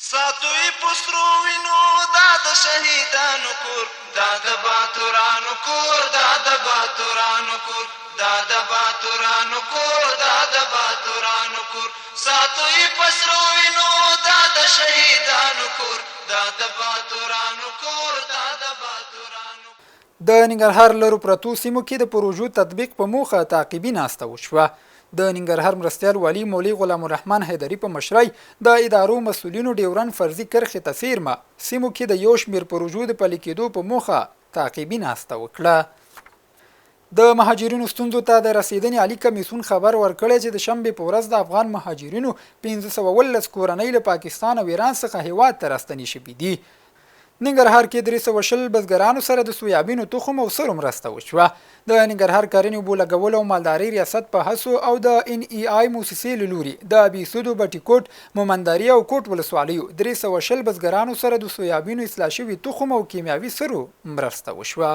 ساتو یې په سرو وینو دا د شهیدانو کور، دا د باتورانو کور، دا د باتورانو کور، دا د باتورانو کور، دا د باتورانو کور. ساتو یې په سرو وینو دا د شهیدانو کور، دا د باتورانو کور، دا د باتورانو. د ننګرهار لرو پرتو سیمو کې د پروژو تطبیق په موخه تعقیبي ناسته وشوه. د ننګرهار مرستیال والي مولوي غلام الرحمن حیدري په مشرۍ د ادارو مسؤلینو ډیورنډ فرضي کرښې ته څېرمه سیمو کې د یو شمېر پروژو د پلي کېدو په موخه تعقیبي ناسته وکړه. د مهاجرینو ستونزو ته د رسېدنې عالي کمیسیون خبر ورکړی چې د شنبې په ورځ د افغان مهاجرینو 517 کورنۍ له پاکستان او ایران څخه هېواد ته راستنې شوې دي. ننګرهار کې 320 بزګرانو سره د سویابینو تخم او سرو مرسته وشوه. د ننګرهار کرنې، اوبو لګولو او مالدارۍ ریاست په هڅو او د ان ای آی موسسې له لوري د بیسودو، بټي کوټ، مومندرې او کوټ ولسوالیو 320 بزګرانو سره د سویابینو اصلاح شوي تخم او کیمیاوي سرو مرسته وشوه.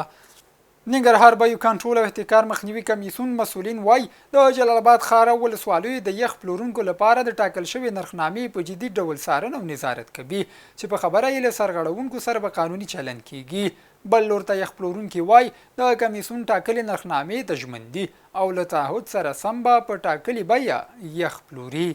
ننګرهار بیو کنټرول او احتکار مخنیوي کمیسیون مسؤلین وايي، د جلال اباد ښار او ولسوالیو د یخ پلورونکو لپاره د ټاکل شوې نرخنامې په جدي ډول څارنه او نظارت کوي چې په خبره یې له سرغړونکو سره به قانوني چلند کیږي. بل لور ته یخ پلورونکي وايي، د کمیسیون ټاکلې نرخنامې ته ژمن دي او له تعهد سره سم به په ټاکلې بیه یخ پلوري.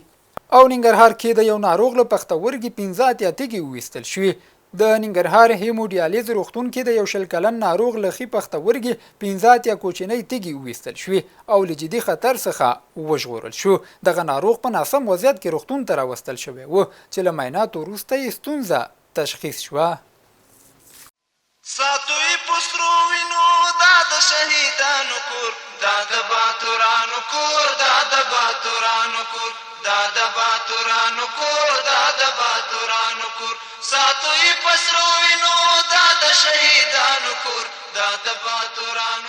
او ننګرهار کې د یو ناروغ له پښتورګي 85 تیږې وویستل شوې. د ننګرهار هیموډیالیز روغتون کې د یو 20 کلن ناروغ له ښي پښتورګي 85 کوچنۍ تیږې وویستل شوې او له جدي خطر څخه وژغورل شو. دغه ناروغ په ناسم وضعیت کې روغتون ته راوستل شوی و چې له معایناتو وروسته یې ستونزه تشخیص شوه. ساتو یې په سرو وینو دا د شهیدانو کور، دا د باتورانو کور، دا د باتورانو کور، دا د باتورانو کور، دا د باتورانو کور. ساتو یې په سرو وینو دا د شهیدانو کور، دا د باتورانو.